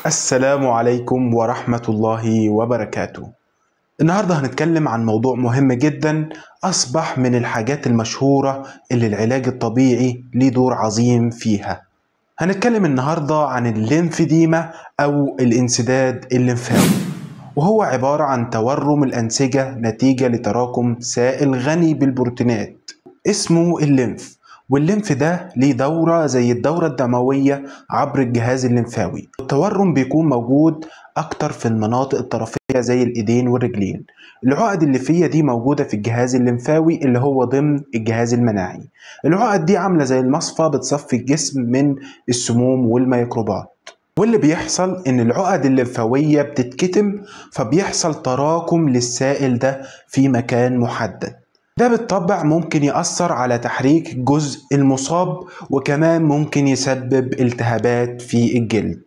السلام عليكم ورحمة الله وبركاته. النهاردة هنتكلم عن موضوع مهم جدا، أصبح من الحاجات المشهورة اللي العلاج الطبيعي ليه دور عظيم فيها. هنتكلم النهاردة عن ال lymphedema أو الانسداد الليمفاوي، وهو عبارة عن تورم الأنسجة نتيجة لتراكم سائل غني بالبروتينات اسمه الليمف. والليمف ده ليه دورة زي الدورة الدموية عبر الجهاز الليمفاوي. التورم بيكون موجود أكتر في المناطق الطرفية زي الإيدين والرجلين. العقد الليفية دي موجودة في الجهاز الليمفاوي اللي هو ضمن الجهاز المناعي. العقد دي عاملة زي المصفى، بتصفي الجسم من السموم والميكروبات. واللي بيحصل إن العقد الليمفاوية بتتكتم، فبيحصل تراكم للسائل ده في مكان محدد. ده بالطبع ممكن يأثر على تحريك الجزء المصاب، وكمان ممكن يسبب التهابات في الجلد.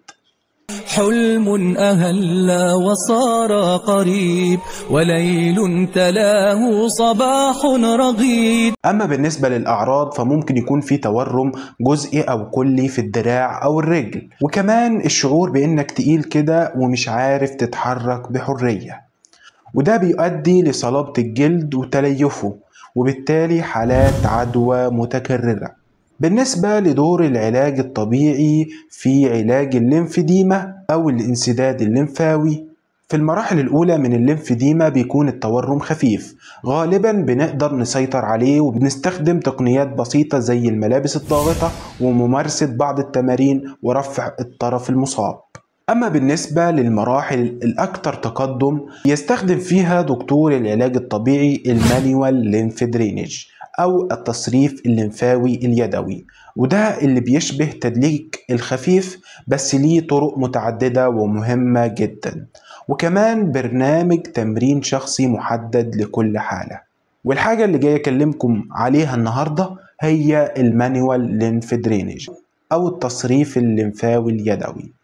حلم أهل وصار قريب، وليل تلاه صباح رغيد. أما بالنسبة للأعراض فممكن يكون في تورم جزئي أو كلي في الدراع أو الرجل، وكمان الشعور بإنك تقيل كده ومش عارف تتحرك بحرية، وده بيؤدي لصلابة الجلد وتليفه، وبالتالي حالات عدوى متكررة. بالنسبة لدور العلاج الطبيعي في علاج ال lymphedema أو الانسداد الليمفاوي، في المراحل الأولى من ال lymphedema بيكون التورم خفيف، غالبا بنقدر نسيطر عليه، وبنستخدم تقنيات بسيطة زي الملابس الضاغطة وممارسة بعض التمارين ورفع الطرف المصاب. أما بالنسبة للمراحل الأكثر تقدم، يستخدم فيها دكتور العلاج الطبيعي ال manual lymph drainage أو التصريف الليمفاوي اليدوي، وده اللي بيشبه تدليك الخفيف بس ليه طرق متعددة ومهمة جدا، وكمان برنامج تمرين شخصي محدد لكل حالة. والحاجة اللي جاي أكلمكم عليها النهاردة هي ال manual lymph drainage أو التصريف الليمفاوي اليدوي،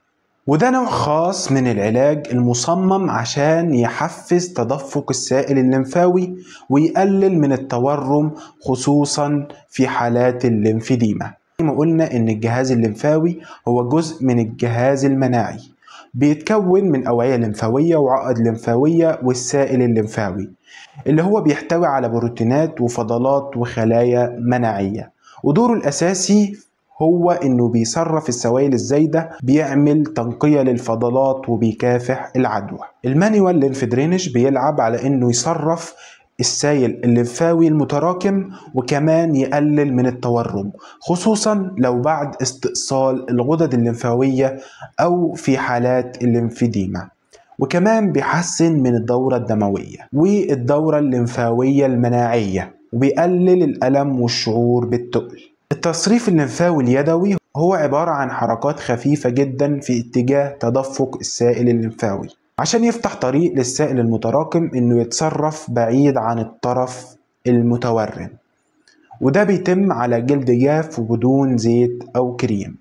وده نوع خاص من العلاج المصمم عشان يحفز تدفق السائل الليمفاوي ويقلل من التورم، خصوصا في حالات ال lymphedema. زي ما قلنا ان الجهاز الليمفاوي هو جزء من الجهاز المناعي، بيتكون من أوعية ليمفاوية وعقد ليمفاوية والسائل الليمفاوي اللي هو بيحتوي على بروتينات وفضلات وخلايا مناعية. ودوره الأساسي هو انه بيصرف السوائل الزايده، بيعمل تنقيه للفضلات وبيكافح العدوى. ال manual lymph drainage بيلعب على انه يصرف السائل الليمفاوي المتراكم، وكمان يقلل من التورم، خصوصا لو بعد استئصال الغدد الليمفاويه او في حالات ال lymphedema. وكمان بيحسن من الدوره الدمويه والدوره الليمفاويه المناعيه، وبيقلل الالم والشعور بالثقل. التصريف الليمفاوي اليدوي هو عبارة عن حركات خفيفة جدا في اتجاه تدفق السائل الليمفاوي عشان يفتح طريق للسائل المتراكم انه يتصرف بعيد عن الطرف المتورم، وده بيتم على جلد جاف وبدون زيت او كريم.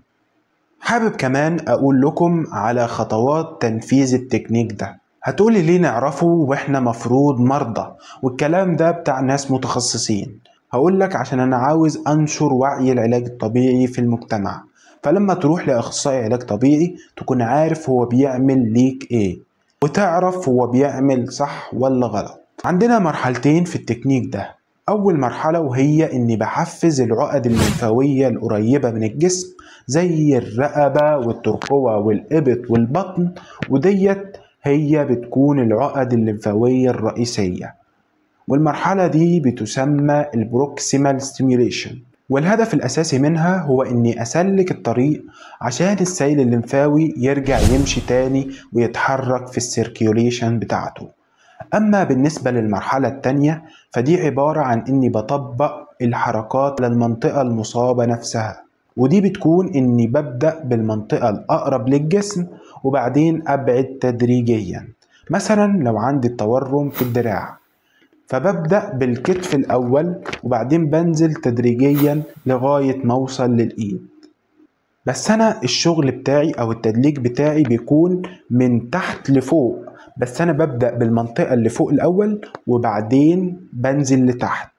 حابب كمان اقول لكم على خطوات تنفيذ التكنيك ده. هتقولي ليه نعرفه واحنا مفروض مرضى والكلام ده بتاع ناس متخصصين؟ هقول لك عشان انا عاوز انشر وعي العلاج الطبيعي في المجتمع، فلما تروح لاخصائي علاج طبيعي تكون عارف هو بيعمل ليك ايه، وتعرف هو بيعمل صح ولا غلط. عندنا مرحلتين في التكنيك ده. اول مرحلة وهي اني بحفز العقد الليمفاوية القريبة من الجسم زي الرقبة والترقوة والإبط والبطن، وديت هي بتكون العقد الليمفاوية الرئيسية. والمرحلة دي بتسمى ال proximal stimulation، والهدف الأساسي منها هو إني أسلك الطريق عشان السائل الليمفاوي يرجع يمشي تاني ويتحرك في ال circulation بتاعته. أما بالنسبة للمرحلة التانية فدي عبارة عن إني بطبق الحركات للمنطقة المصابة نفسها، ودي بتكون إني ببدأ بالمنطقة الأقرب للجسم وبعدين أبعد تدريجيا. مثلا لو عندي التورم في الدراع فببدأ بالكتف الأول وبعدين بنزل تدريجيا لغاية ما أوصل للإيد. بس أنا الشغل بتاعي أو التدليك بتاعي بيكون من تحت لفوق، بس أنا ببدأ بالمنطقة اللي فوق الأول وبعدين بنزل لتحت،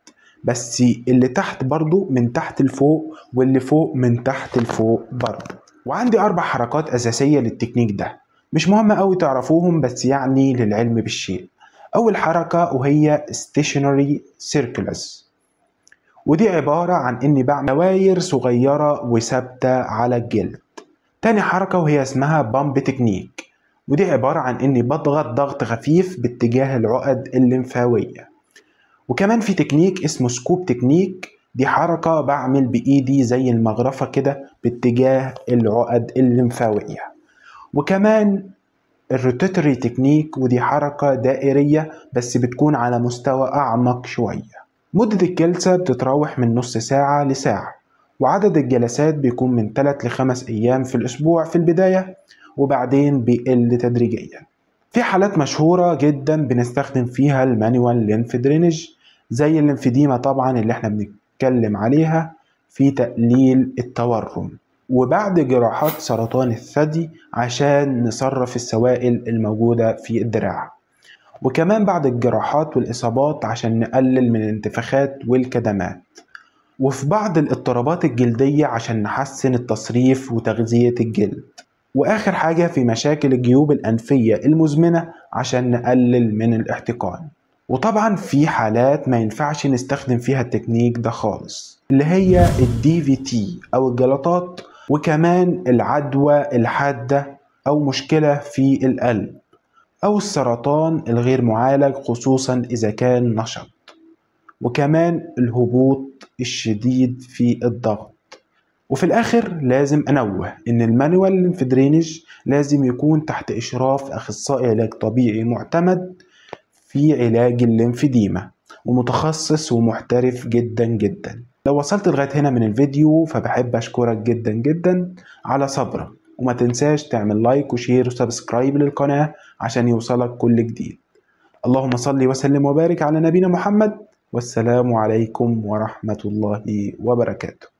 بس اللي تحت برضو من تحت لفوق واللي فوق من تحت لفوق برضو. وعندي 4 حركات أساسية للتكنيك ده. مش مهم أوي تعرفوهم بس يعني للعلم بالشيء. أول حركة وهي stationary circles، ودي عبارة عن إني بعمل دواير صغيرة وثابتة على الجلد. تاني حركة وهي اسمها pump technique، ودي عبارة عن إني بضغط ضغط خفيف باتجاه العقد الليمفاوية. وكمان في تكنيك اسمه scoop technique، دي حركة بعمل بإيدي زي المغرفة كده باتجاه العقد الليمفاوية. وكمان ال rotatory technique، ودي حركة دائرية بس بتكون على مستوى أعمق شوية. مدة الجلسة بتتراوح من نص ساعة لساعة، وعدد الجلسات بيكون من 3 ل5 أيام في الأسبوع في البداية، وبعدين بيقل تدريجيا. في حالات مشهورة جدا بنستخدم فيها ال manual lymph drainage، زي ال lymphedema طبعا اللي احنا بنتكلم عليها في تقليل التورم، وبعد جراحات سرطان الثدي عشان نصرف السوائل الموجودة في الدراع، وكمان بعد الجراحات والإصابات عشان نقلل من الانتفاخات والكدمات، وفي بعض الاضطرابات الجلدية عشان نحسن التصريف وتغذية الجلد، وآخر حاجة في مشاكل الجيوب الأنفية المزمنة عشان نقلل من الاحتقان. وطبعا في حالات ما ينفعش نستخدم فيها التكنيك ده خالص، اللي هي ال DVT أو الجلطات، وكمان العدوى الحادة أو مشكلة في القلب، أو السرطان الغير معالج خصوصا إذا كان نشط، وكمان الهبوط الشديد في الضغط. وفي الآخر لازم أنوه إن ال manual lymph drainage لازم يكون تحت إشراف أخصائي علاج طبيعي معتمد في علاج ال lymphedema، ومتخصص ومحترف جدا جدا. لو وصلت لغاية هنا من الفيديو فبحب أشكرك جدا جدا على صبرك، وما تنساش تعمل like و share و subscribe للقناة عشان يوصلك كل جديد. اللهم صل وسلم وبارك على نبينا محمد، والسلام عليكم ورحمة الله وبركاته.